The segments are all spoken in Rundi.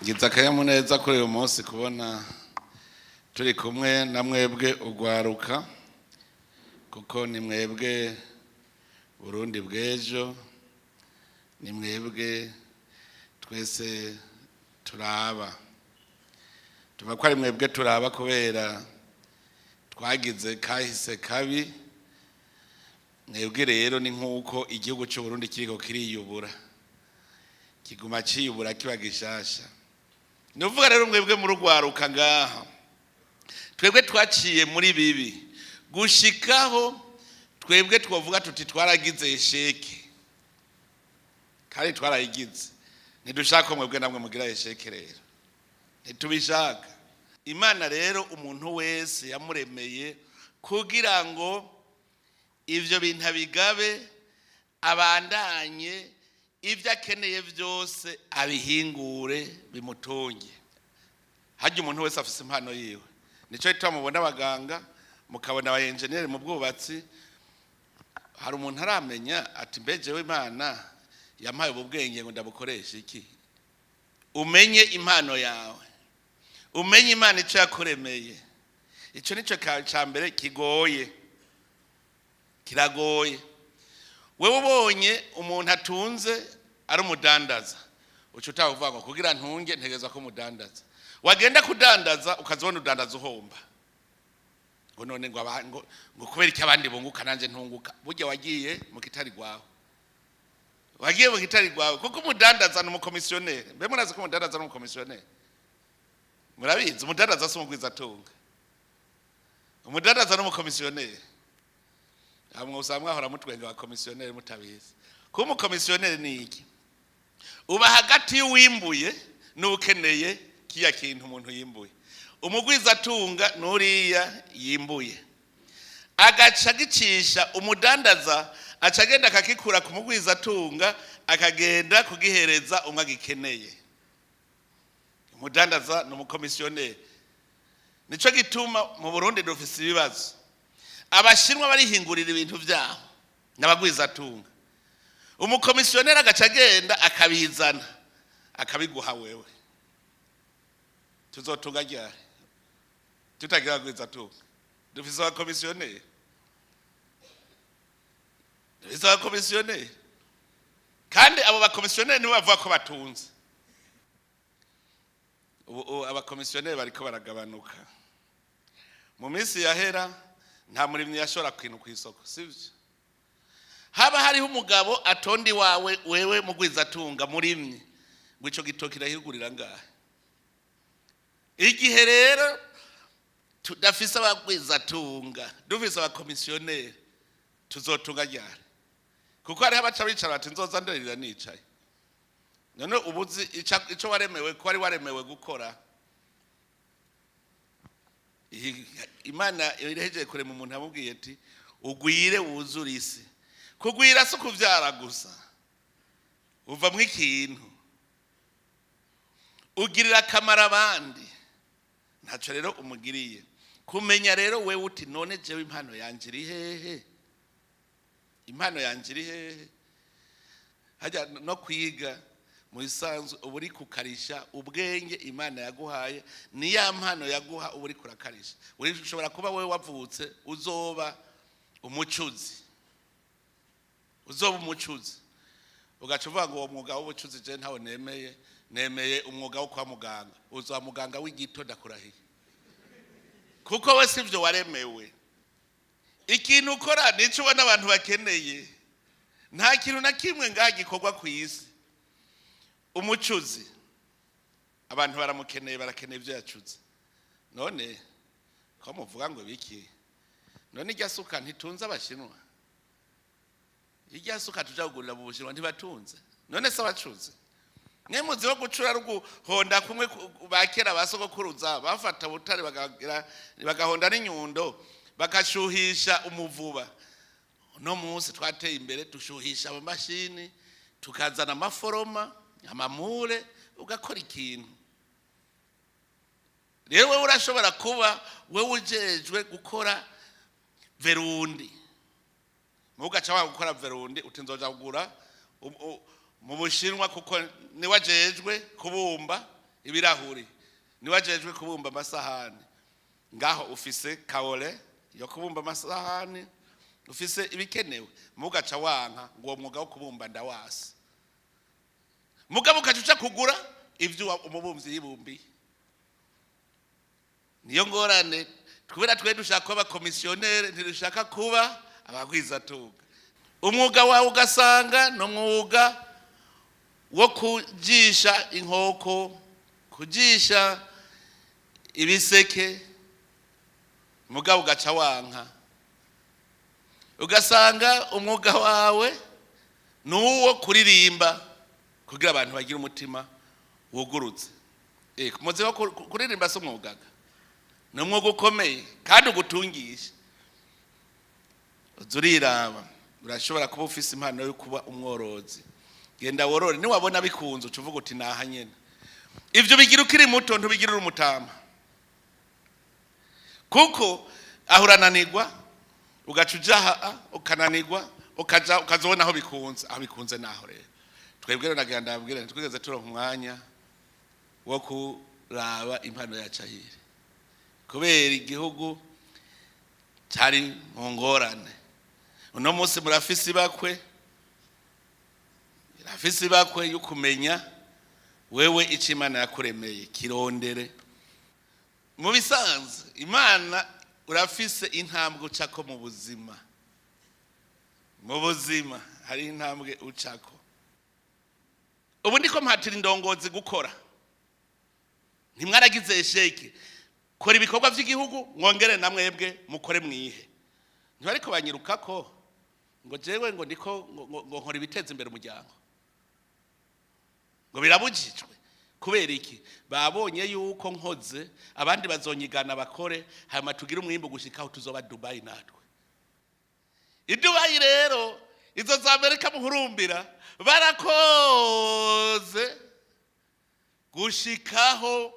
Ngize akanyamuneza kuri uyu munsi kubona turi kumwe na mwebwe ugwaruka, kuko ni mwebwe Burundi bw'ejo, ni mwebwe twese turaba. Tuva ko ari mwebwe turaba kubera twagize kahise kabi. Mwebwe rero ni nk'uko igihugu cy'u Burundi kiriko kiriyubura, kiguma ciyubura kiba gishasha. Ni ukuvuga rero mwebwe muri urwaruka ngaha, twebwe twaciye muri bibi gushikaho twebwe twavuga tuti twaragize échec, kandi twarayigize. Ntidushaka ko mwebwe namwe mugira échec, rero ntitubishaka. Imana rero umuntu wese yamuremeye kugira ngo ivyo bintu abigabe, abandanye ibyo akeneye byose, abihingure bimutunge. Harya umuntu wese afise impano yiwe. Nico gituma mubona abaganga, mukabona aba enjeniyeri mu bwubatsi. Hari umuntu aramenya ati: "Mbe jewe Imana yampaye ubu bwenge ngo ndabukoreshe iki?" Umenye impano yawe, umenye Imana icyo yakuremeye. Icyo nicyo ca mbere kigoye, kiragoye. Wewe ubonye umuntu atunze ari umudandaza, uca utavuga ngo kugira ntunge ntegereza ko umudandaza. Wagenda kudandaza, ukazibona udandaza uhomba, ngo none ngo ngo kubera iki abandi bunguka nanje ntunguka? Burya wagiye mu kitari gwawe, wagiye mu kitari gwawe, kuko umudandaza ni umukomisiyoneri. Mbe murazi ko umudandaza ni umukomisiyoneri? Murabizi? Umudandaza si umugwizatunga, umudandaza ni umukomisiyoneri. Hamwe usanga mwahora mutwenga abakomisiyoneri mutabizi. Kuba umukomisiyoneri ni iki? Uba hagati y'uwimbuye n'ukeneye kiya kintu umuntu yimbuye. Umugwizatunga n'uriya yimbuye, agaca agicisha umudandaza, aca agenda akakikura ku mugwizatunga, akagenda kugihereza umwe agikeneye. Umudandaza ni umukomisiyoneri. Nico gituma mu Burundi dufise ibibazo. Abashinwa barihingurira ibintu vyabo n'abagwizatunga, umukomisiyoneri agaca agenda akabizana, akabiguha wewe. Tuzotunga ryari tutagira abagwizatunga? Dufise abakomisiyoneri, dufise abakomisiyoneri, kandi abo bakomisiyoneri nibo bavuga ko batunze. Ubu abakomisiyoneri bariko baragabanuka. Mu minsi yahera nta murimyi yashobora kwintu ku isoko, sivyo? Haba hariho umugabo atonda iwawe, wewe mugwizatunga murimyi, ngo ico gitoki kirahigurira ngahe? Igihe rero tudafise abagwizatunga, dufise abakomisiyoneri, tuzotunga ryari? Kuko hariho abaca bicara bati: "Nzoza nderera nicaye." None ubuzi ico waremewe, ko wari waremewe gukora? Imana irehejeje kurema umuntu, amubwiye ati: "Ugwire wuzure isi." Kugwira si ukuvyara gusa, uvamwo ikintu, ugirira akamaro abandi. Ntaco rero umugiriye. Kumenya rero wewe uti: "None jewe impano yanje iri hehe? Impano yanje iri hehe?" Hajya no kwiga mu bisanzwe uba uri kukarisha ubwenge Imana yaguhaye. Ni ya mpano yaguha uba uri kurakarisha. Ushobora kuba wowe wavutse uzoba umucuzi, uzoba umucuzi, ugaca uvuga ngo: "Uwo mwuga w'ubucuzi je ntawo nemeye, nemeye umwuga wo kwa muganga." Uzoba muganga w'igito, ndakurahiye, kuko we sivyo waremewe. Ikintu ukora nico ubona abantu bakeneye. Nta kintu na kimwe ngaha gikorwa ku isi. Umucuzi abantu baramukeneye, barakeneye ibyo yacuze. None ko muvuga ngo biki? None irya suka ntitunze abashinwa? Irya suka tuja kugurira mu Bushinwa ntibatunze? None se abacuze mwe muzi wo gucura ari uguhonda kumwe ba kera ba sogokuruza bafata butare, bakagira, bagahonda n'inyundo, bagashuhisha umuvuba? Uno munsi twateye imbere, dushuhisha amamashini, tukazana amaforoma, amamure, ugakora ikintu. Rero wewe urashobora kuba wewe ujejwe gukora verundi, mugaca wa gukora verundi uti: "Nzoja kugura mu Bushinwa," kuko niwe ajejwe kubumba. ibirahuri, niwe ajejwe kubumba amasahani. Ngaho ufise kaolin yo kubumba amasahani, ufise ibikenewe, mugaca wanka ngo uwo mwuga wo kubumba ndawasi, mugabo ukaca uca kugura ivyo umubumvyi yibumbiye. Niyo ngorane, kubera twe dushaka kuba abakomisiyoneri, ntidushaka kuba abagwizatunga. Umwuga wawe ugasanga ni umwuga wo kujisha inkoko, kujisha ibiseke, mugabo ugaca wanka. Ugasanga umwuga wawe ni uwo kuririmba kugira abantu bagire umutima wugurutse. Muzi ko kuririmba si umwugaga, ni umwuga ukomeye kandi ugutungisha. Uza uriraba, urashobora kuba ufise impano yo kuba umworozi, genda worore. Niwabona bikunze, uca uvuga uti: "Naha nyene." Ivyo bigira ukiri muto, ntubigirira umutama, kuko aho urananirwa, ugaca uja aha ukananirwa, ukaja ukazobona aho bikunze. Aho bikunze naho rero twebwe rero nagira ndababwire, ntitwigeze turonka umwanya wo kuraba impano yacu ahiri, kubera igihugu cyari mu ngorane. Uno munsi murafise ibakwe, irafise ibakwe yo kumenya wewe icyo Imana yakuremeye. Kirondere. Mu bisanzwe Imana, urafise intambwe ucako mu buzima. Mu buzima hari intambwe ucako. Ubu ndiko mpatira indongozi gukora. Ntimwaragize échec? Kora ibikorwa by'igihugu, mwongere na mwebwe mukore mwihe. Ntibariko banyirukako ngo jewe ngo ndiko ngo nkora ibiteza imbere umuryango, ngo birabujijwe. Kubera iki? Babonye yuko nkoze, abandi bazonyigana bakore, hanyuma tugire umwimbu gushikaho tuzoba Dubai. Natwe i Dubai rero, izo za Amerika muhurumbira, barakoze gushikaho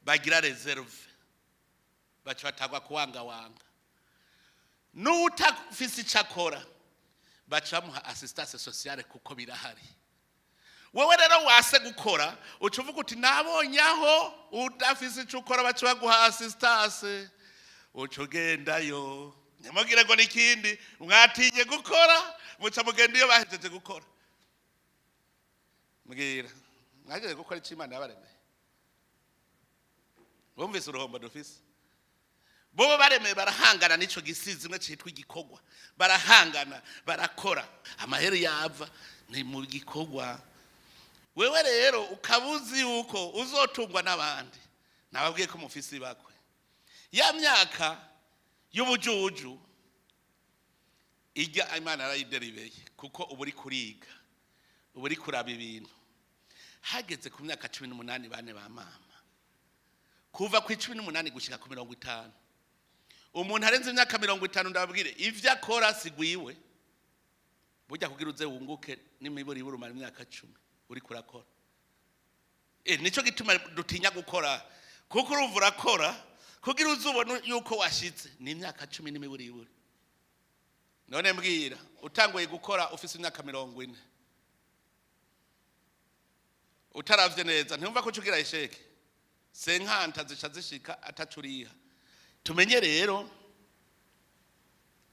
bagira réserve, baca batagwa kuwangawanga. N'utafise icyo akora baca bamuha assistance sociale, kuko birahari. Wewe rero wase gukora, uca uvuga uti: "Nabonye aho udafise icyo ukora baca baguha assistance." Uca ugendayo. Ntimugire ngo n'ikindi, mwatinye gukora, muca mugenda iyo bahejeje gukora. Mbwira, mwagejeje gukora icyo Imana yabaremeye? Bumvise uruhombo dufise? Bobo baremeye, barahangana n'ico gisizi imwe citwa igikorwa, barahangana, barakora, amahera yava ni mu gikorwa. Wewe rero ukaba uzi yuko uzotungwa n'abandi. Nababwiye ko mufise ibakwe. Ya myaka y'ubujuju ijya, Imana yarayideribeye, kuko uba uri kuriga, uba uri kuraba ibintu. Hageze ku myaka 18, bane ba mama, kuva ku 18 gushika ku 50, umuntu arenze imyaka 50, ndababwire, ivyo akora sigwiwe. Burya kugira uze wunguke n'imiburi umara imyaka 10 uriko urakora. Nico gituma dutinya gukora, kuko urumva urakora kugira uze ubone yuko washitse ni imyaka 10 n'imiburiburi. None mbwira, utanguye gukora ufise imyaka 40, utaravye neza, ntiwumva ko ucugira échec? 50 zica zishika atacuriha. Tumenye rero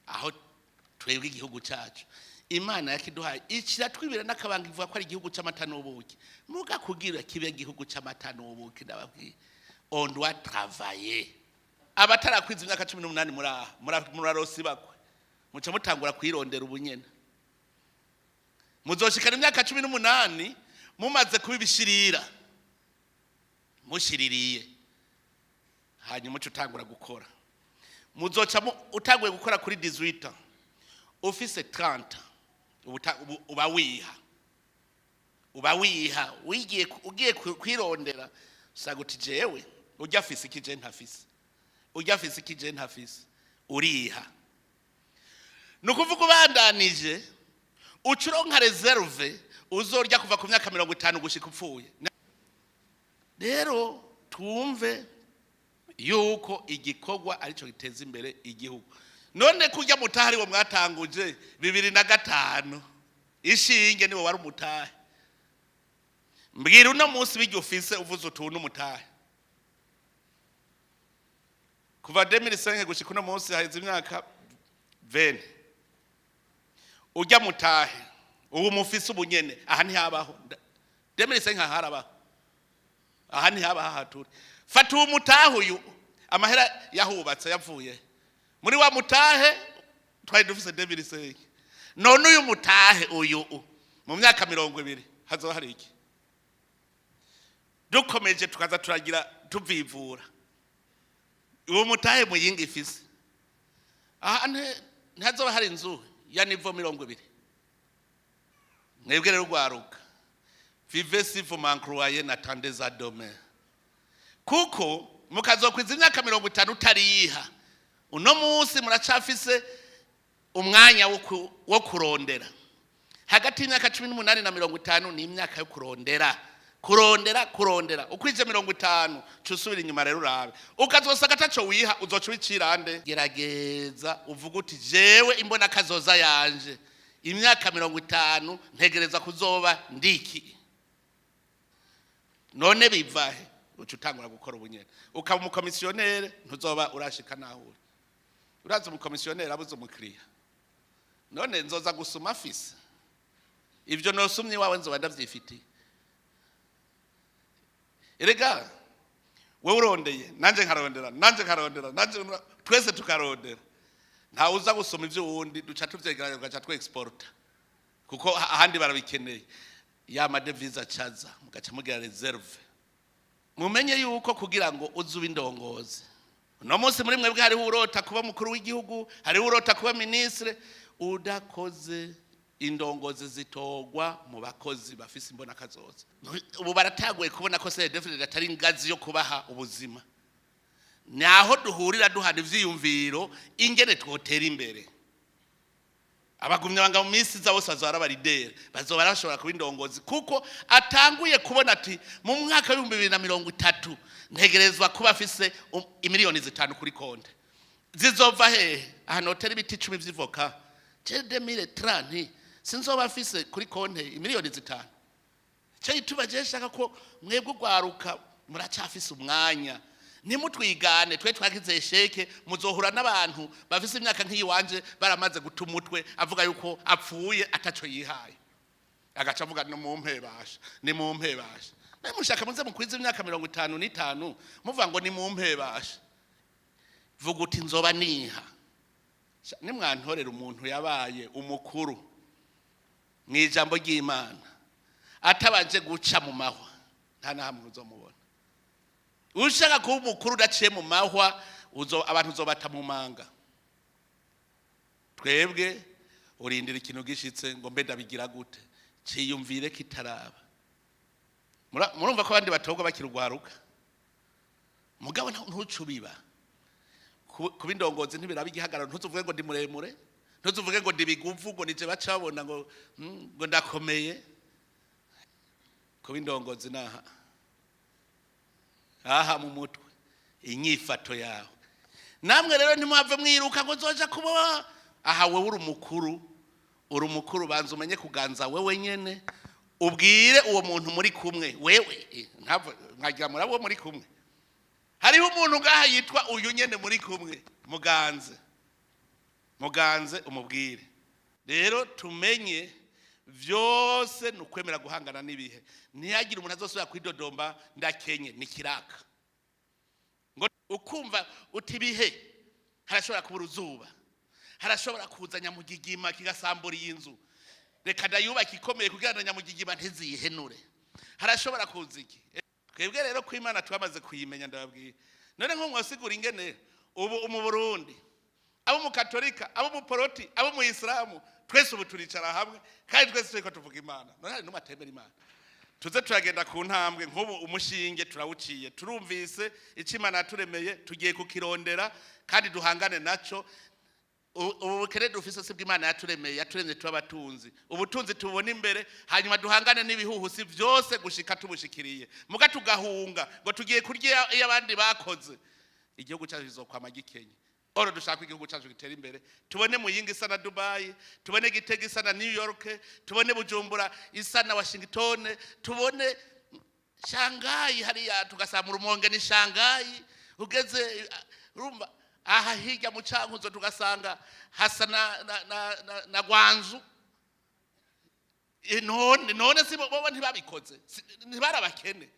aho twebwe igihugu cyacu Imana yakiduhaye, ikiratwibira n'akabanga, ivuga ko ari igihugu c'amata n'ubuki. Muga kugira kibe igihugu c'amata n'ubuki, ndababwiye, on doit travailler. Abatarakwiza imyaka 18 muri aha murarosi bakwe, muca mutangura kwirondera ubunyene. Muzoshikana imyaka 18 mumaze kuba ibishirira, mushiririye, hanyuma uca utangura gukora. Muzoca utanguye gukora kuri 18 ans, ufise 30, uba wiha, uba wiha, wigiye ugiye kwirondera. Usanga uti: "Jewe ujya afise iki je ntafise? Ujya afise iki je ntafise?" Uriha. Ni ukuvuga ubandanije, uca uronka réserve uzorya kuva ku myaka 50 gushika upfuye. Rero twumve yuko igikorwa aricyo giteza imbere igihugu. None kurya mutahe ariwo mwatanguje 2005, ishinge niwo wari umutahe. Mbwira uno munsi bijya ufise, uvuze utuntu umutahe kuva 2005 gushika uno munsi, haheze imyaka 20. Ujya mutahe ubu mufise ubunyene, aha ntihabaho. 2005 harabaho, aha ntihabaho. Aha turi, fata uwo mutahe uyu, amahera yahubatse yavuye muri wa mutahe twari dufise 2005. None uyu mutahe uyu mu myaka 20 hazoba hari iki? Dukomeje tukaza turagira tuvivura uwo mutahe Muyinga ifise, aha ntihazoba hari inzu ya niveau 20. Mwebwe rero rwaruka, vivez si vous m'en croyez, n'attendez à demain, kuko mukazokwiza imyaka 50 utariyiha. Uno munsi muracafise umwanya wo kurondera. Hagati y'imyaka 18 na 50 ni imyaka yo kurondera, kurondera, kurondera. Ukwije 50, ca usubira inyuma rero urabe, ukazosanga ataco wiha, uzoca ubicirande. Gerageza uvuge uti: "Jewe imbona kazoza yanje, imyaka 50 ntegereza kuzoba ndiki." None bivahe? Uca utangura gukora ubunyene, ukaba umukomisiyonere, ntuzoba urashika naho uri. Urazi umukomisiyonere abuze umukiriya, none nzoza gusuma afise ibyo nosumye iwawe, nzoba ndavyifitiye. Erega wewe urondeye, nanje nkarondera, nanje nkarondera, nanje twese tukarondera, ntawe uza gusoma ivyo wundi. Duca tuvyegeranya, tugaca twexporta, kuko ahandi barabikeneye. Ya ma devises acaza, mugaca mugira réserve. Mumenye yuko kugira ngo uze ube indongozi, uno munsi muri mwebwe hariho urota kuba mukuru w'igihugu, hariho urota kuba ministre. Udakoze, indongozi zitogwa mu bakozi bafise imbonakazoza. Ubu barataguye kubona ko CNDD-FDD atari ingazi yo kubaha ubuzima, naho duhurira duhana ivyiyumviro ingene twotera imbere. Abagumya banga mu minsi iza bose bazoba ari aba leaders, bazoba bashobora kuba indongozi, kuko atanguye kubona ati: "Mu mwaka w'2030 ntegerezwa kuba afise imiliyoni 5 kuri konte." Zizova hehe? Ahantu hotera ibiti 10 vy'ivoka, je 2030 sinzoba afise kuri konte imiliyoni 5? Cyo gituma je shaka ko mwebwe ugwaruka muracafise umwanya, ntimutwigane twe twagize échec. Muzohura n'abantu bafise imyaka nk'iyiwanje baramaze guta umutwe, avuga yuko apfuye ataco yihaye, agaca avuga: "Ni mumpebasha, ni mumpebasha." Nawe mushaka muze mukwiza imyaka 55 muvuga ngo: "Ni mumpebasha." Vuga uti: "Nzoba niha." Nimwantorera umuntu yabaye umukuru mu ijambo ry'Imana atabanje guca mu mahwa, nta na hamwe uzomubona. Ushaka kuba umukuru udaciye mu mahwa, abantu uzobata mu manga. Twebwe urindira ikintu gishitse ngo: "Mbe ndabigira gute?" Ciyumvire kitaraba. Murumva ko abandi batobwa bakiri urwaruka, mugabo ntuce ubiba. Kuba indongozi ntibiraba igihagararo. Ntuzuvuge ngo ndi muremure, ntuzuvuge ngo ndi biguvu, ngo nije bacabona ngo ndakomeye. Kuba indongozi naha aha mu mutwe, inyifato yawe. Namwe rero ntimuhave mwiruka ngo nzoja kuba aha. Wewe uri umukuru, uri umukuru, banza umenye kuganza wewe nyene, ubwire uwo muntu muri kumwe. Wewe nkagira muri abo muri kumwe, hariho umuntu ngaha yitwa uyu nyene muri kumwe, muganze, muganze, umubwire. Rero tumenye vyose ni ukwemera guhangana n'ibihe. Ntihagire umuntu azosubira kwidodomba: "Ndakenye." Ni kiraka ngo ukumva uti ibihe, harashobora kuba uruzuba, harashobora kuza nyamugigima kigasambura iyi nzu, reka ndayubake ikomeye kugira ngo nyamugigima ntiziyihenure. Harashobora kuza iki? Twebwe rero ko Imana twamaze kuyimenya, ndababwira, none nko mwasigura ingene ubu mu Burundi, abo mu Katolika, abo mu Poroti, abo mu Isilamu, twese ubu turicara hamwe kandi twese turiko tuvuga Imana. None hari n'umwe atemera Imana? Tuze turagenda ku ntambwe. Nk'ubu umushinge turawuciye, turumvise icyo Imana yaturemeye, tugiye kukirondera kandi duhangane naco. Ubu bukene dufise si bw'Imana yaturemeye, yaturemye tuba abatunzi. Ubutunzi tubona imbere, hanyuma duhangane n'ibihuhusi byose gushika tubushikiriye. Muga tugahunga ngo tugiye kurya iyo abandi bakoze, igihugu cyacu kizokwama gikenye. Oro dushaka ko igihugu cyacu gitera imbere, tubone Muyinga isa na Dubai, tubone Gitega isa na New York, tubone Bujumbura isa na Washington, tubone Shanghai hariya, tugasanga mu Rumonge ni Shanghai. Ugeze urumva aha hirya mu Cankuzo, tugasanga hasa na Gwanzu. None si bo ntibabikoze? Ntibarabakene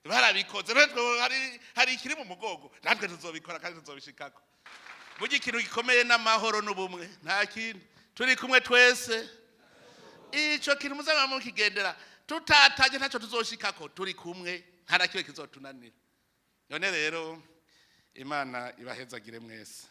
barabikoze? None twe hari ikiri mu mugongo, natwe tuzobikora kandi tuzobishikako. Burya ikintu gikomeye n'amahoro n'ubumwe, nta kindi. Turi kumwe twese, ico kintu muzaba mukigendera. Tutatanye ntacyo tuzoshikako. Turi kumwe, nta na kimwe kizotunanira. None rero Imana ibahezagire mwese.